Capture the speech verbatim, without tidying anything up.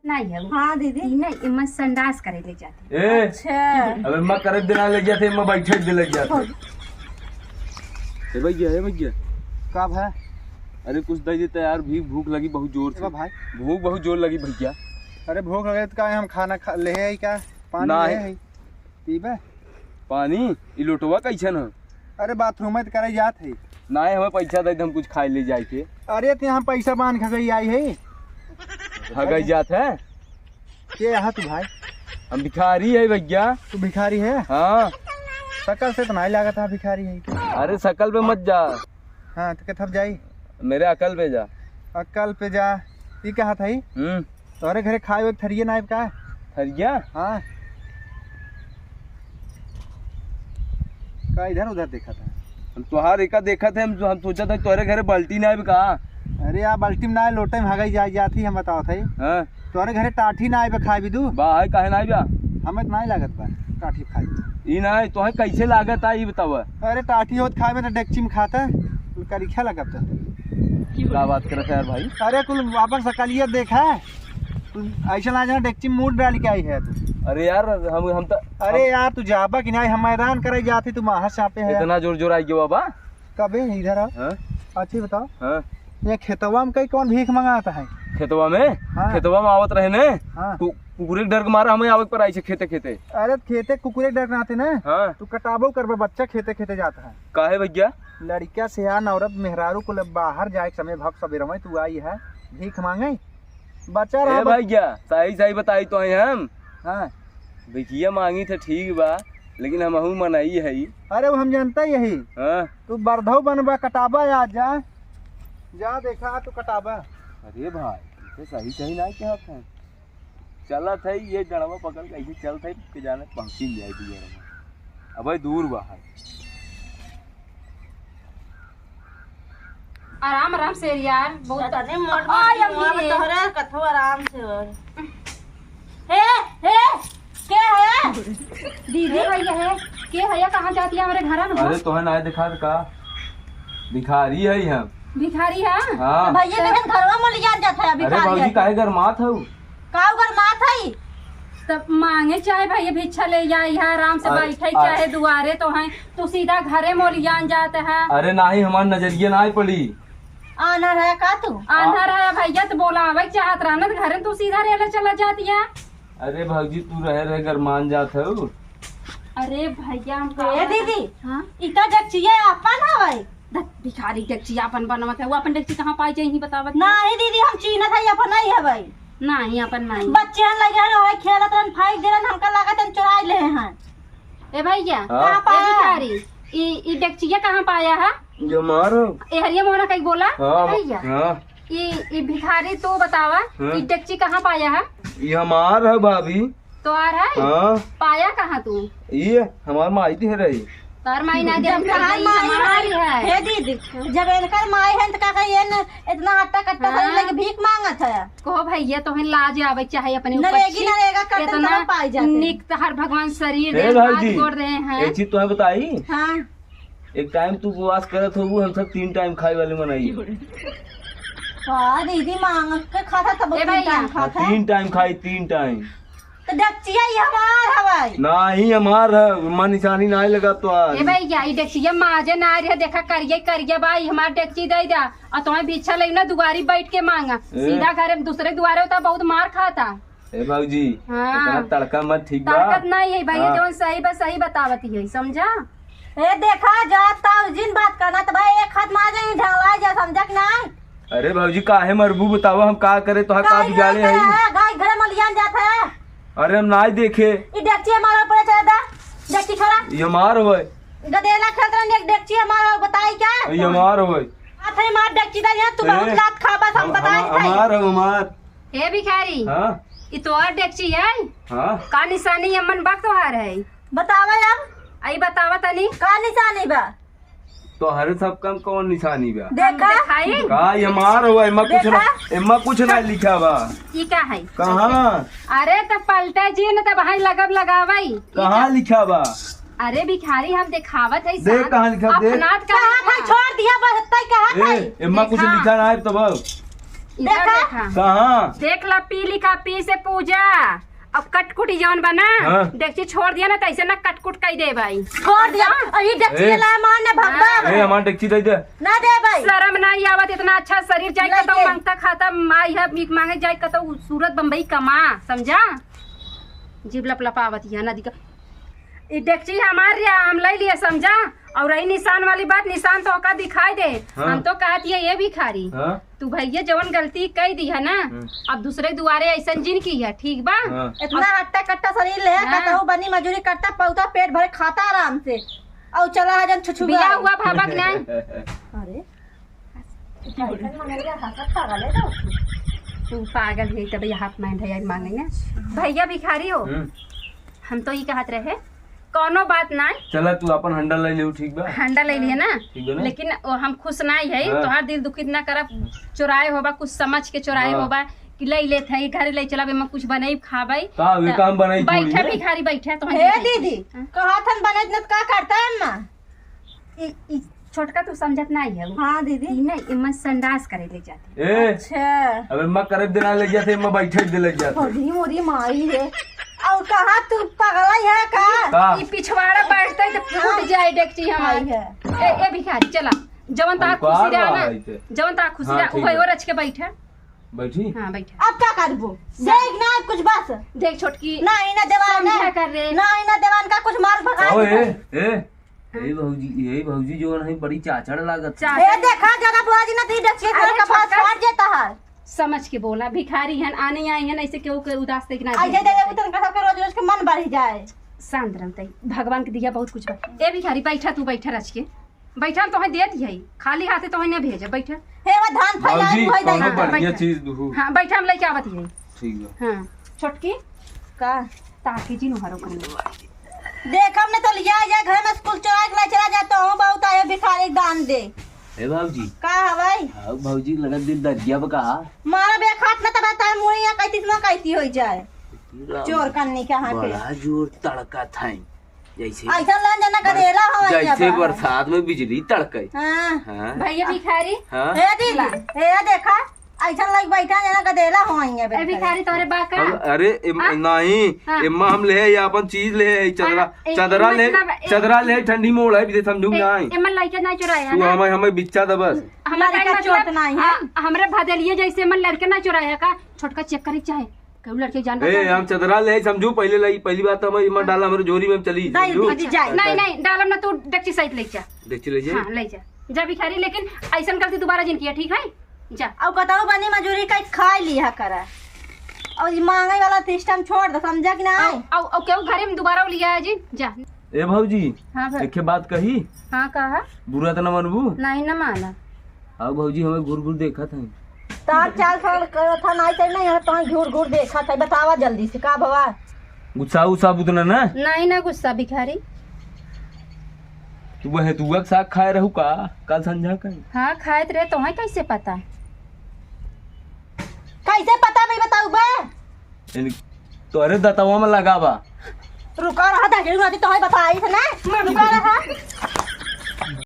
नहीं है वो। हाँ दीदी। ई ना, इमा संडास करे ले जाते। ए, अच्छा। अब इमा करे देना ले जाते, इमा बैठे दे ले जाते। ए भैया, ए भैया। का भा? अरे कुछ दे देता यार, भी भूख लगी बहुत जोर से। ए भाई। भूख बहुत जोर लगी भैया। अरे भूख लगे तो का हम खाना खा ले है क्या? पानी ना ले है। है। पीबे? पानी? ई लोटवा कैसन है? अरे बाथरूम में तो करे जात है। नाहीं, हमें पैसा दे दे, हम कुछ खाए ले जाए के। अरे तो यहाँ पैसा बांध खगई आई है। खगई जात है? के यहाँ तू भाई? हम भिखारी है भैया। तू भिखारी है? हाँ। शकल से तो नहीं लागत है भिखारी है। अरे शकल पे मत जा। हाँ, तो किधर जाई? मेरे अकल पे जा। अकल पे जा। ई कहा था ई? हम्म। तोहरे घरे खाए हुए थरिये नाइब का? थरिया? हाँ। का इधर उधर देखा था? हम तोहार एका देखत है, हम, हम सोचत है तोहरे घरे बाल्टी नाइब का? अरे, आ बाल्टी में ना, लोटे में हगई जाए जाती, हम बतावत है। हाँ। तोहरे घरे टाठी नाइब खाए भी दू? बा, है, काहे नाइब बा? हमें तो नाहीं लागत बा, टाठी खाए। ई नाहीं, तोहे कैसे लागत आ, ई बतावा। अरे, टाठी होत खाए में तो डेगची में खाता, करिखा लगत है। का बात करत है यार भाई? अरे, कुल अपन सकलिया देखा, तू ऐसा ना जाना डेगची में मूड़ डाल के आई है तू। अरे यार, हम, हम तो अरे यार, तू जाबा कि नाहीं, हम मैदान करे जाती, तू माहा चापे है। इतना जोर जोर आई गयो बाबा। कबे इधर आओ। हाँ? अच्छी बताओ। हाँ? ये खेतवा में कई कौन भीख मंगाता है? खेतवा में? हाँ। खेतवा में आवत रहे ने। हाँ। कु-, कुकुरे के डर के मारा हमें आवे के पड़ाई से खेते खेते। अरे खेते कुकुरे के डर के नाते ना। हाँ। तू कटाबो करबे बच्चा खेते खेते जाता है। काहे भैया? लड़का से यार औरत मेहरारू को ले बाहर जाए के समय भग सबेरवा तू आई है भीख मांगे। बच्चा ए रहा बच- भैया, सही सही बताई तो है हम। हाँ। भिखिया मांगी थे ठीक बा, लेकिन हमहू मनई है। अरे वो हम जानता ही यही। हाँ। तू बरधौ बनबा, कटाबा, आ जा, जा देखा, तू कटाबा। अरे भाई, ये सही सही ना क्या है? चलत है, ये डंडवा पकड़ के ऐसे चलत है कि जाने पहुँची जाए दिया। अबे दूर बा है। आराम, आराम से यार, बहुत अरे मोट मोट आय, की मुआ में अम्मी। तोहरे कथो आराम से हो। हे, हे, के है? दीदी भैया है, के है या कहाँ जाती है हमारे घर में? अरे तोहे ना दिखा का? भिखारी है हम। भिखारी है? हाँ। भैया तो कहन घरवा में लिया जाता है अरे भिखारी भौजी है। काहे गरमात हऊ? का गरमात है? तब मांगे चाहे भैया भिक्षा ले जाए, यहाँ आराम से अरे, बैठे अरे। चाहे दुआरे तो हैं, तू सीधा घरे मोलियान जाते हैं। अरे नाही, हमार नजरिया ना पड़ी। आन्हर है का तू? आन्हर है भैया, तो बोलावे के चाहत रहा ना, तो घरे तू सीधा रेले चला जाती है। अरे भौजी, तू रहे रहे गरमान जात हऊ। अरे भैया, हम ए का दीदी, हाँ? ई का डेकचिया अपन हवे? ध-, भिखारी डेकचिया अपन बनवत है, वो अपन डेकची कहाँ पाई जाई, ही बतावत है। नाही दीदी, हम चीनत है, अपन नहीं हवे। नाही, अपन नाही। बच्चे हन लगे हन, ओहे खेलत रहन, फेंक देलन, हमका लागत हन चुराई ले हैं। ए भैया, हाँ। कहाँ पाया? ए भिखारी, ई, ई डेकचिया कहाँ पाया है? जो मारो। ए हरिया मोहना कहीं बोला? हाँ, भैया। हाँ। ई, ई भिखारी तू बतावा, हाँ। ई डेकची कहाँ पाया है? ई हमार है भाभी। तोहार है? हाँ। पाया कहाँ तू? ई हमार माई दिहे रही। तोहार माई ना दे, जब तोहार माई हमार है। हे दीदी, जब इनकर माई है तो का कही, ये न, इतना हट्टा कट्टा हाँ। शरीर लेके भीख मांगत है। कहो भैया, तोहे लाज आवे चाहे अपने ऊपर नरेगी, छी। नरेगा करते इतना तब पाई जाते। निक तोहार भगवान शरीर हे दे, भाई हाथ जी, गोड़ दे हैं। एक चीज तोहे बताई? हाँ। एक टाइम तू उपवास करत होबू, हम सब तीन टाइम खाए वाले मनई। हाँ, दीदी मांग के खाता तब ए तीन भैया। टाइम खाता। हाँ, तीन टाइम खाई, तीन टाइम। तो डेकचिया ई हमार हवाई। नाही, हमार है, मन निशानी नाही लगा तो आज। ए भैया, ई डेकचिया माजे ना रहे, देखा करिया करिया बा, ई हमार डेकची दे दा। और तुम्हें भिक्षा लेना दुआरी बैठ के मांगा, ए। सीधा घरे में दूसरे दुआरे होता, बहुत मार खाता। ए भौजी, हाँ। इतना तड़का मत, ठीक बा? तड़कत नहीं है भाई, हाँ। जौन सही बा, सही बतावत है, समझा? ए, देखा, जा तब जिन बात करना, तो भाई एक हाथ मार जाई, ढंगला जा, समझा कि नहीं? अरे भौजी, काहे मरबू बतावा, हम का करे, तोहा का काहे बिगाड़े है? है? गाय घर में लियान जात है। अरे हम नाई देखे। ई डेकची हमारा ऊपर चला दा, डेकची छोड़ा। ये हमार होय। गदेला खेलत रहन, एक डेकची हमारा बताई क्या? ये हमार होय। हाथ है मार डेकची दा, यहाँ तू ए, बहुत लात खा, बस हम हम, बताई हम, भाई। हमार हो, हमार। हे भिखारी, हाँ? ई तोहर डेकची है? हाँ? का निशानी अमन बा तोहार है? बतावा अब। आई बतावा तनी। का निशानी बा? तोहरे सब काम कौन निशानी बा? देखा। हम देखाई? का ये मार हुआ, एमा कुछ ना, देखा? एमा कुछ ना लिखा बा। ई का है? कहाँ? अरे त पलटे जी न त भाई लगब लगावई। ई कहाँ का? लिखा बा? अरे भिखारी हम देखावत है देख साथ। कहाँ लिखा, देख। अपनात कहाँ कहाँ था? छोड़ दिया बस, तई कहाँ ए, था? एमा कुछ देखा। लिखा ना है तब। इधर देखा? देखा। कहाँ? देख ला, पी लिखा, पी से पूजा। अब कटकुटी जौन बना, हाँ। डेकची छोड़ दिया ना, त ऐसे ना कटकुट कई दे भाई। छोड़ दिया। समझा? अरे डेकची ए। ला मार ना भगवा। हाँ। ए, हमार डेकची दे दे। ना दे भाई। शर्म नाहीं आवत, इतना अच्छा शरीर जाए नहीं कतौ दे। मंगता खाता माई है, भीख मांगे जाए कतौ सूरत बम्बई कमा, समझा? जीभ लपलपावत है नदी का। ई डेकची हमार रिया, हम लइ लिए, समझा? और रही निशान वाली बात, निशान तो ओका दिखाई दे। हाँ। हम तो कहत ये, ये भिखारी, हाँ। तू भैया जवन गलती कई दी है ना, हम्म। अब दूसरे दुआरे ऐसन जिन की है, ठीक बा? हाँ। इतना हट्टा कट्टा शरीर ले, हाँ। कहता हूँ बनी मजूरी करता, पौता पेट भरे खाता आराम से, और चला है जन छुछुआ। बिया हुआ भावक ना। अरे। तू पागल है, तब ये हाफ माइंड है, यार मांगे ना। भैया भिखारी हो, हम्म। हम तो ई कहत रहे, कौनो बात ना। चला, तू अपन हंडा ले लियो, ठीक बा? हंडा ले लिए ना, ठीक बा ना? लेकिन वो हम खुश ना है, हाँ। तोहार दिल दुखित ना करब, चोराए होबा, कुछ समझ के चोराए हाँ। होबा कि ले लेत है, घर ले चला, एमा कुछ बनाई खाबे। का, वे त काम बनाई बैठा थोड़ी है। भिखारी बैठा, तो हम हे दीदी, हाँ। कहत हन बनाई न त का करता है अम्मा? ई, ई छोटका तू समझत नाहीं है। हाँ दीदी। ई ना, एमन संडास करे ले जाते। ए, अच्छा। अबे माँ करे देना ले जाते, माँ बैठे दे ले जाते। अरे मोरी माई है। और कहाँ तू पगला है का? का? ई पिछवाड़ा बैठते तो फूट हाँ। जाए डेकची हमार। माई है। ए, ए भिखारी, चला। जवन ता हम खुशी का रहा ना, रहा है? जवन ता खुशी हाँ, रहा, ठीक उभय है। और रच के बैठा। बैठी? हाँ, बैठा। अब का करबो? देख ना कुछ बस। देख छोटकी। ना, इना देवान समझा ना। कर रे। ना, इना देवान का कुछ मार भगा ओ, दे। ए, ए, हाँ। ए भौजी, ए भौजी जवन है बड़ी चाचड़ लागत है। चाचड़। ए, देखा, ज्यादा बुआ जी ना, ती डेकची अरे, का भात छोटका। फाट जाता है। समझ के बोला, भिखारी हन, आने आए हन, ऐसे केहू के उदास देख ना ऐसे दे। दे, उतन का सबके रोज रोज के मन बढ़ जाए। शांत रहते, भगवान के दिया बहुत कुछ बा। ए भिखारी, बैठा, तू बैठा रच के। बैठा, हम तोहे देत हई, खाली हाथे तोहे न भेजे, बैठा। हे, वो धान फैला भौजी, है, वही कौनो हाँ, बढ़िया बैठा। चीज दुहू। हाँ, बैठा, हम लेके आवत हई। ठीक बा। हाँ। छोटकी? का? ताके जी नुहारो करने। देख, हमने तो लिया जाए घर में, स्कूल चला के ले चला जाए, तो हम बहुत आए भिखारी के दान दे। ए बाबूजी। का है भाई? हाँ, भौजी लगत दिन दरिया बा का? मारा बे खाट ना तब तार मुड़िया कैती ना कैती हो जाए। चोर कन्नी के हाथे। बड़ा जोर तड़का था। जैसे ऐसा लान जना गदेला हो जैसे बरसात में बिजली तड़के। हाँ। हाँ। भैया भिखारी। हाँ। हे दीदी, ला। हे देखा, ऐसा लाइक बैठा जना गदेला हो आई है ए भिखारी, तोरे बा का? हम, अरे, एम-, हाँ? नहीं, हाँ। एम्मा हम ले है, ये अपन चीज ले है, चदरा, हाँ, ए-, चदरा एम्मा ले, इतना बा-, ए-, चदरा ले, ठंडी मोड़ है, बिदे समझू ए-, नहीं। एम्मा लइके ना चुराया तू ना। हमें, हमें बिच्चा द बस। हमारे लड़का का चोट मतलब, नहीं है। हाँ, हमरे भदेलिए जैसे एम्मा लड़के ना चुराया का, छोटका चेक करे चाहे। केहू लड़के जान ए, पहचान हम के। चदरा ले समझू, पहले लाई, पहली बात तो हमारी इमर डाला हमारे झोरी में चली, नहीं, समझू? दीदी, जाए। नहीं, नहीं, डालम ना, तू डेकची सहित ले जा। डेकची ले जाए? हाँ, ले जा। जा भिखारी, लेकिन ऐसन गलती दोबारा जिन किया, ठीक है? जा। अब बताओ, बनी मजूरी का खा लिया करा। और ये महंगाई वाला सिस्टम छोड़ दो, समझा कि ना? आओ, आओ, आओ, केहू घरे में दोबारा लिया है जी, जा। ए भौजी, हाँ भाई। एक बात कही? हाँ, कहा? बुरा तो न मनबू? नहीं, न माना। आओ भौजी, हमें घूर घूर देखत है। तार चाल साल करत है, नहीं तो नहीं, यहाँ तो घूर घूर देखत है। बतावा जल्दी से, का भवा? गुस्सा उस्सा बुतना ना? नहीं ना गुस्सा भिखारी। तू वह तुआ के साग खाए रहू का, कल संझा का? हाँ, खाए त रहे, तोहे कैसे पता? कैसे पता नहीं बताऊ बे? यानी तोरे दतवा में लगा बा। रुका रहा, दहिजरू नाती तोहे बताई थे ना, रुका रहा।